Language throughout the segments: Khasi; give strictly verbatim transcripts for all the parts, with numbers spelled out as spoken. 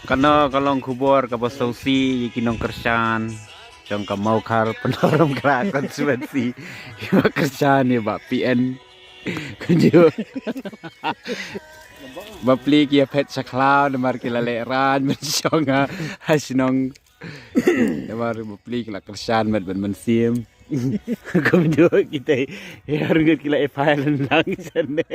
Kano ka long khubor kaba sngewsih ïa ki nongkyrshan jong ka Mawkhar Pyndorom Kra constituency, ïa ba kyrshan ïa ba P N. Kumjuh ba pli ki ïa phet sha khlaw namar ki la leh ran ban shong ha, ha shnong. Namar ba pli ki la kyrshan met ban mynsiem. Kumjuh kita ïa rngut ki la FIR lang sene.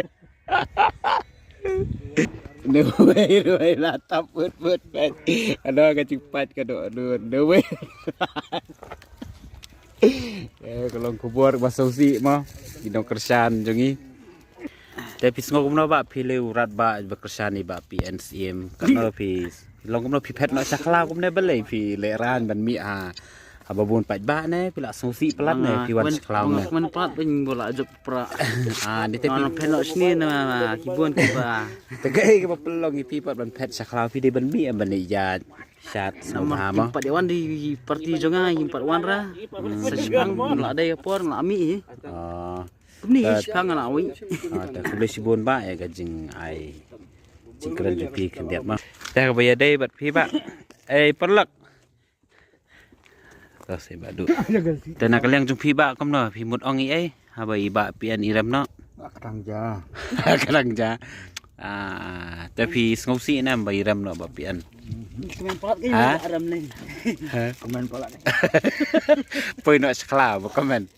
Newei newei la tap put put pet. Ano ka jingpat ka dok dun newei. Eh, ka long khubor ba sngewsih mo. Ki nongkyrshan jong ngi. Te phi sngew kumno ba phi leh u rat ba ba kyrshan ïa ba P N C M. Kano phi long kumno phi phet noh sha khlaw kumne balei phi leh ran ban mih ha, ha ba bun paidbah ne phi la sngewsih palat ne phi wan sha khlaw ne. Kmen palat ban bula jop pra. Ah, ni te phi phet noh shini na ki bun ki ba. Te kaei kaba pynlong ïa phi pat ban phet sha khlaw phi dei ban mih ban ïa shat. Namar kim pat ïa wan di parti jong nga kim pat wan ra. Sa shipang la dei por la mih. Oh. Kumne shipang la wi. Ah, ta khublei shibun ba ïa ka jingai jingkren jong phi khyndiat ma. Te kaba ïadei bad phi ba. Ei paralok. Ka se ba du. Te na ka liang jong phi ba kumno phi mut ong ei haba i ba P N i rem noh. Ka dang ja. Ka dang ja. Ah, te phi sngewsih ne ba i rem noh ba P N. Kmen palat ka i rem ne. Ha? Kmen palat. Poi noh sha khlaw ba kmen.